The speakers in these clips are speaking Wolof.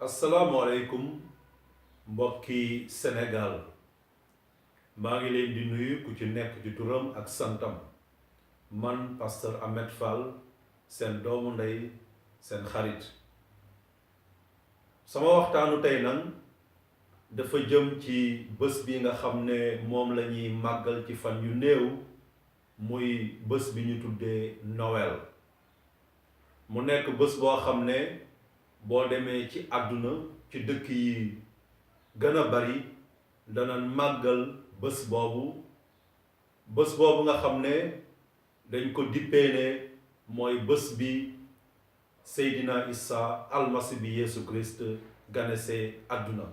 asalaamaaleykum mbokki Sénégal maa ngi leen di nuyu ku ci nekk ci turam ak santam man pasteur Ahmed Fall seen doomu ndey seen xarit sama waxtaanu tey nag dafa jëm ci bés bi nga xam ne moom la ñuy màggal ci fan yu néew muy bés bi ñu tuddee Noël mu nekk bés boo xam ne boo demee ci àdduna ci dëkk yi gën a bari dana màggal bés boobu nga xam ne dañ ko dippee ne mooy bés bi Seydina Isa almasi bi Yeesu Christ ganesee àdduna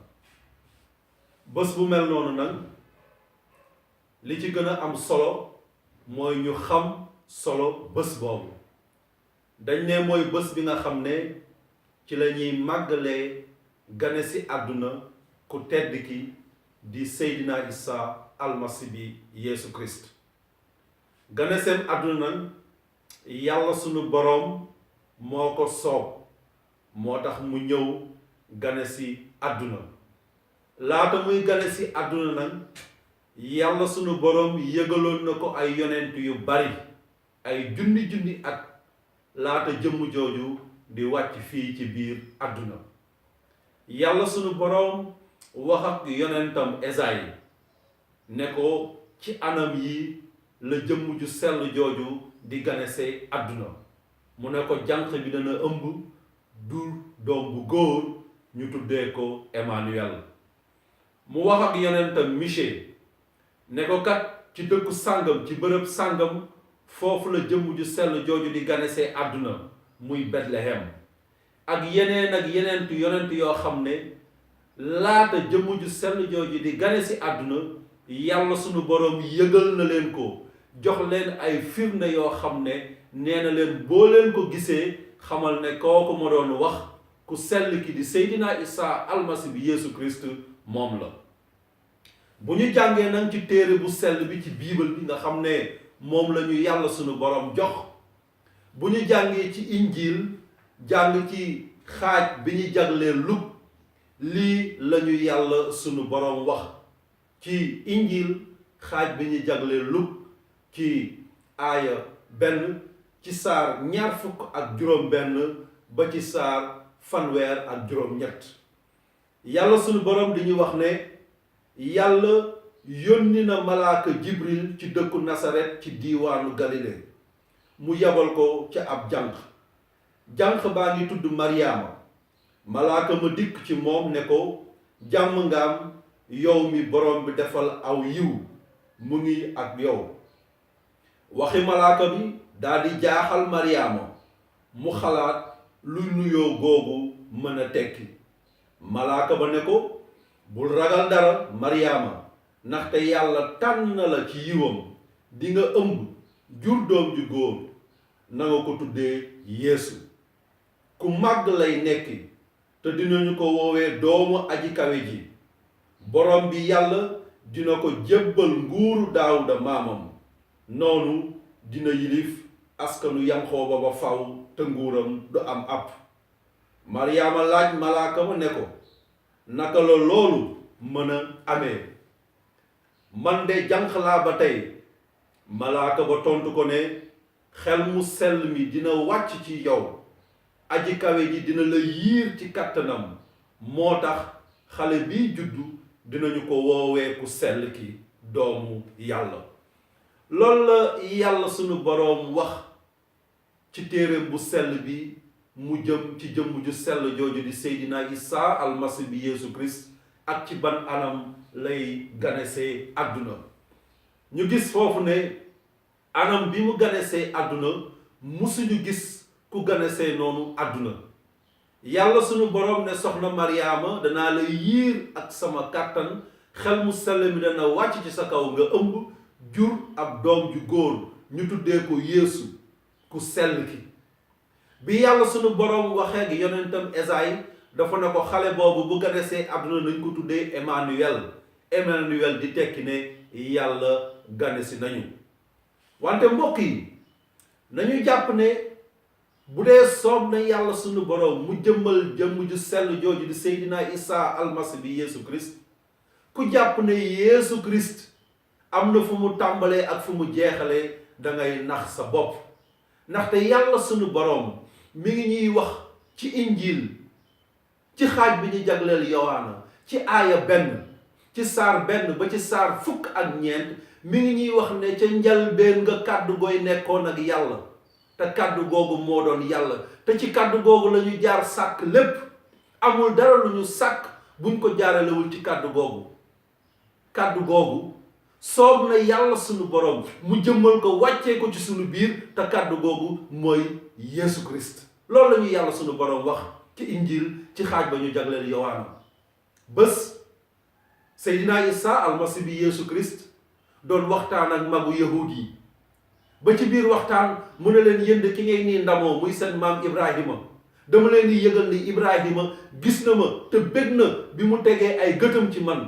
bés bu mel noonu nag li ci gën a am solo mooy ñu xam solo bés boobu dañ ne mooy bés bi nga xam ne ci la ñuy màggalee gane si àdduna ku tedd ki di Seydina Isa almasi bi Yeesu Christ gane seen àdduna nag yàlla sunu boroom moo ko soob moo tax mu ñëw gane si àdduna laata muy gane si àdduna nag yàlla sunu boroom yëgaloon na ko ay yonent yu bari ay junni at laata jëmm jooju di wàcc fii ci biir àdduna yàlla sunu boroom wax ak yonentam Esayi ne ko ci anam yi la jëmm ju sell jooju di ganese àdduna mu ne ko jànq bi dana ëmb du doom bu góor ñu tuddee ko Emmanuel mu wax ak yonentam Michée ne ko kat ci dëkku sàngam ci bërëb sàngam foofu la jëmm ju sell jooju di ganese àdduna muy Bethléem ak yeneen yonent yoo xam ne laata jëmm ju sell jooju di gane si àdduna yàlla sunu boroom yëgal na leen ko jox leen ay firnde yoo xam ne nee na leen boo leen ko gisee xamal ne kooku ma doon wax ku sell ki di Seydina Isa almasi bi Yeesu Christ moom la bu ñu jàngee nag ci téere bu sell bi ci biibal bi nga xam ne moom la ñu yàlla sunu boroom jox bu ñu jàngee ci injiil jàng ci xaaj bi ñu jaglee Luk lii lañu yàlla sunu boroom wax ci injiil xaaj bi ñu jaglee Luk ci aaya 1 ci saar 21 ba ci saar 3 yàlla sunu boroom di ñu wax ne yàlla yónni na malaaka Jibril ci dëkku Nasaret ci diiwaanu Galile mu yabal ko ca ab jànq baa ngi tudd Maryaama malaaka ma dikk ci moom ne ko jàmm ngaam yow mi borom bi defal aw yiw mu ngi ak yow waxi malaaka bi daldi jaaxal Maryaama mu xalaat luy nuyoo googu mën a tekki malaaka ba ne ko bul ragal dara Maryaama ndaxte yàlla tànn na la ci yiwam di nga ëmb jur doom ju góor na nga ko tuddee Yeesu ku màgg lay nekki te dinañu ko woowee doomu aji kawe ji borom bi yàlla dina ko jébbal nguuru Daawuda maamam noonu dina yilif askanu Yanqooba ba faw te nguuram du am àpp Maryaama laaj malaaka ma ne ko naka la loolu mën a amee man de jànq laa ba tey malaaka ba tontu ko ne xel mu sell mi dina wàcc ci yow aji kawe ji dina la yiir ci kàttanam moo tax xale biy juddu dinañu ko woowee ku sell ki doomu yàlla loolu la yàlla sunu boroom wax ci téereem bu sell bi mu jëm ci jëmm ju sell jooju di Seydina Isa almasi bi Yeesu Christ ak ci ban anam lay ganesee àdduna ñu gis foofu ne anam bi mu ganesee àdduna musuñu gis ku ganesee noonu àdduna yàlla sunu boroom ne soxna Maryaama danaa la yiir ak sama kàttan xel mu sell mi dana wàcc ci sa kaw nga ëmb jur ab doom ju góor ñu tuddee ko Yeesu ku sell ki bi yàlla sunu boroom waxee ak yonentam Esayi dafa ne ko xale boobu bu ganesee àdduna nañ ko tuddee Emmanuel di tekki ne yàlla ganesi nañu wante mbokk yi nañu jàpp ne bu dee soob na yàlla sunu borom mu jëmmal jëmm ju sell jooju di Seydina Isa almasi bi Yeesu Christ ku jàpp ne Yeesu Christ am na fu mu tàmbalee ak fu mu jeexalee dangay nax sa bopp. ndaxte yàlla sunu borom mi ngi ñuy wax ci injiil ci xaaj bi ñu jagleel Yowaana ci aaya 1 ci saar 1 ba ci saar 10 ak ñeent mi ngi ñuy wax ne ca njalbeen nga kàddu gooy nekkoon ak yàlla te kàddu googu moo doon yàlla te ci kàddu googu la ñu jaar sàkk lépp amul dara lu ñu sàkk buñ ko jaaralewul ci kàddu googu soob na yàlla sunu borom mu jëmmal ko wàccee ko ci sunu biir te kàddu googu mooy Yeesu Christ. loolu la ñu yàlla sunu borom wax ci injiil ci xaaj ba ñu jagleel Yowaana. bés Seydina Isa almasi bi Yeesu Christ doon waxtaan ak magu yahud yi ba ci biir waxtaan mu ne leen yéen ki ngay nii ndamoo muy seen maam Ibrahima dama leen di yëgal ni Ibrahima gis na ma te bég na bi mu tegee ay gëtam ci man.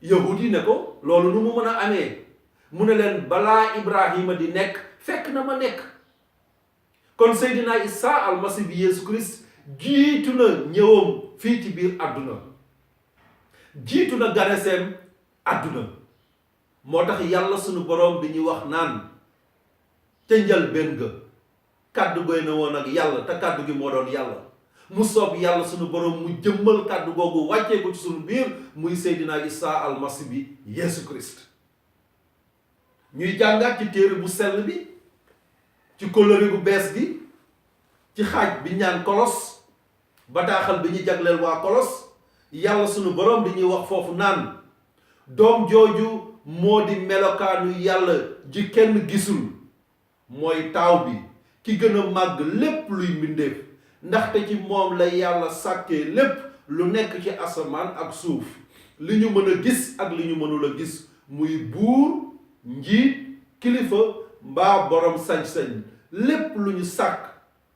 yahud yi ne ko loolu nu mu mën a amee mu ne leen balaa Ibrahima di nekk fekk na ma nekk. kon Seydina Isa almasi bi Yeesu Christ jiitu na ñëwam fii ci biir àdduna jiitu na ganeseem àdduna moo tax yàlla sunu borom bi ñuy wax naan ca njëlbéen ga kàddu goy na woon ak yàlla te kàddu gi moo doon yàlla mu soob yàlla sunu borom mu jëmmal kàddu googu wàccee ko ci sunu biir muy Seydina Isa almasi bi Yeesu Christ. ñuy jàngaat ci téere bu sell bi ci kóllëre gu bees gi ci xaaj bi ñaan Kolos bataaxal bi ñu jagleel waa Kolos yàlla sunu borom di ñuy wax foofu naan doom jooju moo di melokaanu yàlla ji kenn gisul mooy taaw bi ki gën a màgg lépp luy mbindeef ndaxte ci moom la yàlla sàkkee lépp lu nekk ci asamaan ak suuf li ñu mën a gis ak li ñu mënul a gis muy buur njiit kilifa mbaa borom sañ-sañ lépp lu ñu sàkk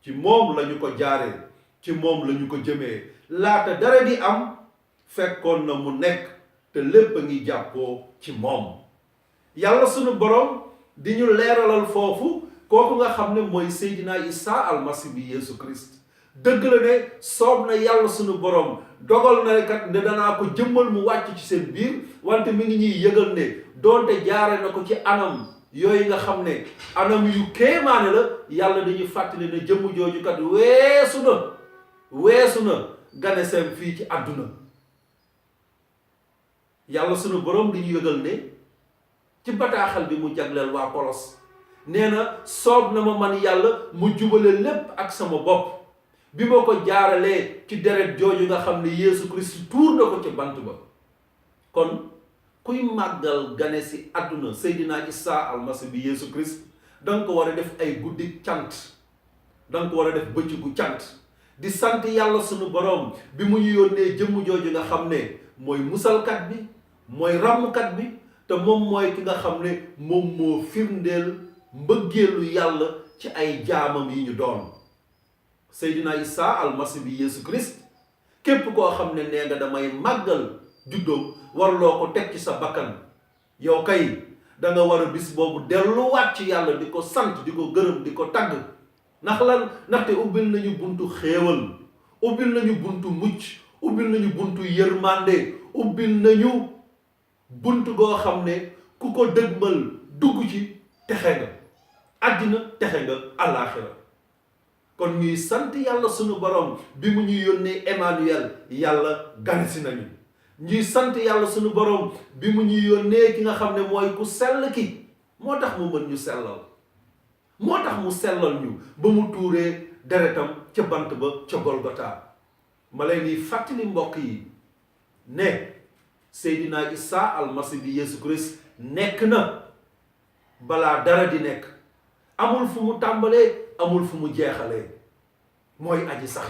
ci moom lañu ko jaaree ci moom lañu ko jëmee laata dara di am fekkoon na mu nekk te lépp a ngi jàppoo ci moom. yàlla sunu borom di ñu leeralal foofu kooku nga xam ne mooy Seydina Isa almasi bi Yeesu Christ. dëgg la ne soob na yàlla sunu borom dogal na kat ne danaa ko jëmmal mu wàcc ci seen biir wante mi ngi ñuy yëgal ne doonte jaare na ko ci anam yooyu nga xam ne anam yu kéemaane la yàlla dañuy fàttali ne jëmm jooju kat weesu na ganeseem fii ci àdduna. yàlla sunu borom di ñu yëgal ne ci bataaxal bi mu jagleel waa Kolos nee na soob na ma man yàlla mu jubale lépp ak sama bopp bi ma ko jaaralee ci deret jooju nga xam ne Yeesu Christ tuur na ko ci bant ba. kon kuy màggal gane si àdduna Seydina Isa almasi bi Yeesu Christ danga ko war a def ay guddi cant danga ko war a def bëccëgu cant di sant yàlla sunu borom bi mu ñu yónnee jëmm jooju nga xam ne mooy musalkat bi mooy ràmmkat bi te moom mooy ki nga xam ne moom moo firndeel mbëggeelu yàlla ci ay jaamam yi ñu doon. Seydina Isa almasi bi Yeesu Christ képp koo xam ne nee nga damay màggal juddoom warloo ko teg ci sa bakkan yow kay danga war a bis boobu delluwaat ci yàlla di ko sant di ko gërëm di ko tagg. ndax lan ndaxte ubbil nañu buntu xéewal ubbil nañu buntu mucc ubbil nañu buntu yërmande ubbil nañu buntu goo xam ne ku ko dëgmal dugg ci texe nga àddina texe nga àllaaxira. kon ñuy sant yàlla sunu borom bi mu ñuy yónnee Emmanuel yàlla ganesi nañu. ñuy sant yàlla sunu borom bi mu ñuy yónnee ki nga xam ne mooy ku sell ki moo tax mu mën ñu sellal moo tax mu sellal ñu ba mu tuuree deretam ca bant ba ca Golgota. ma leen di fàttali mbokk yi ne Seydina Isa almasi bi Yeesu Christ nekk na balaa dara di nekk amul fu mu tàmbalee amul fu mu jeexalee mooy aji sax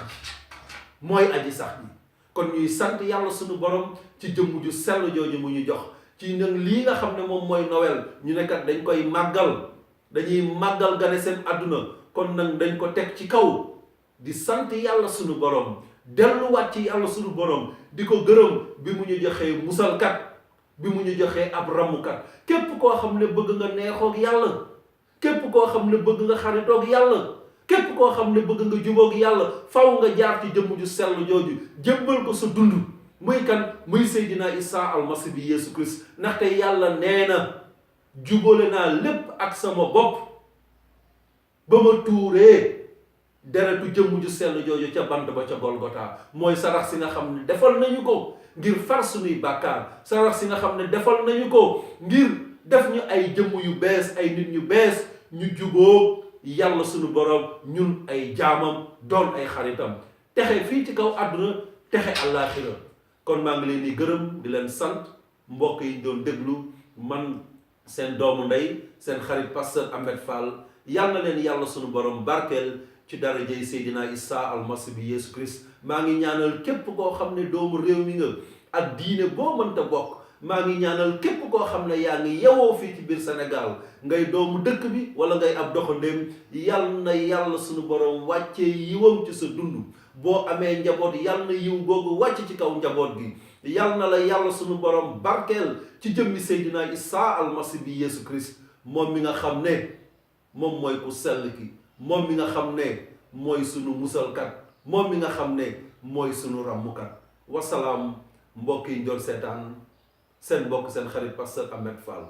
ji kon ñuy sant yàlla sunu borom ci jëmm ju sell jooju mu ñu jox ci nag lii nga xam ne moom mooy Noël ñu ne kat dañ koy màggal dañuy màggal gane seen àdduna kon nag dañ ko teg ci kaw di sant yàlla sunu borom delluwaat ci yàlla sunu borom di ko gërëm bi mu ñu joxee musalkat bi mu ñu joxee ab ramukat. képp koo xam ne bëgg nga neexoog yàlla képp koo xam ne bëgg nga xaritoog yàlla képp koo xam ne bëgg nga jubóog yàlla faw nga jaar ci jëmm ju sell jooju jébbal ko sa dund muy kan muy Seydina Isa almasi bi Yeesu Christ ndaxte yàlla nee na jubóole naa lépp ak sama bopp ba ma tuuree deretu jëmm ju sell jooju ca bant ba ca Golgota mooy sarax si nga xam ne defal nañu ko ngir far suñuy bàkkaar sarax si nga xam ne defal nañu ko ngir def ñu ay jëmm yu bees ay nit ñu bees ñu jubóog yàlla suñu borom ñun ay jaamam doon ay xaritam texe fii ci kaw àdduna texe àllaaxira kon maa ngi leen di gërëm di leen sant mbokk yi doon déglu man seen doomu ndey seen xarit pasteur Ahmed Fall yal na leen yàlla suñu borom barkeel ci darajay Seydina Isa almasi bi Yeesu Christ maa ngi ñaanal képp koo xam ne doomu réew mi nga ak diine boo mënta bokk maa ngi ñaanal képp koo xam ne yaa ngi yewoo fii ci biir Sénégal ngay doomu dëkk bi wala ngay ab doxandéem yal na yàlla suñu borom wàccee yiwam ci sa dund boo amee njaboot yal na yiw googu wàcc ci kaw njaboot gi yal na la yàlla suñu borom barkeel ci jëmmi Seydina Isa almasi bi Yeesu Christ moom mi nga xam ne moom mooy ku sell ki moom mi nga xam ne mooy sunu musalkat moom mi nga xam ne mooy sunu ràmmukat wasalaam mbokk yi doon seetaan seen mbokk seen xarit pasteur Ahmed Fall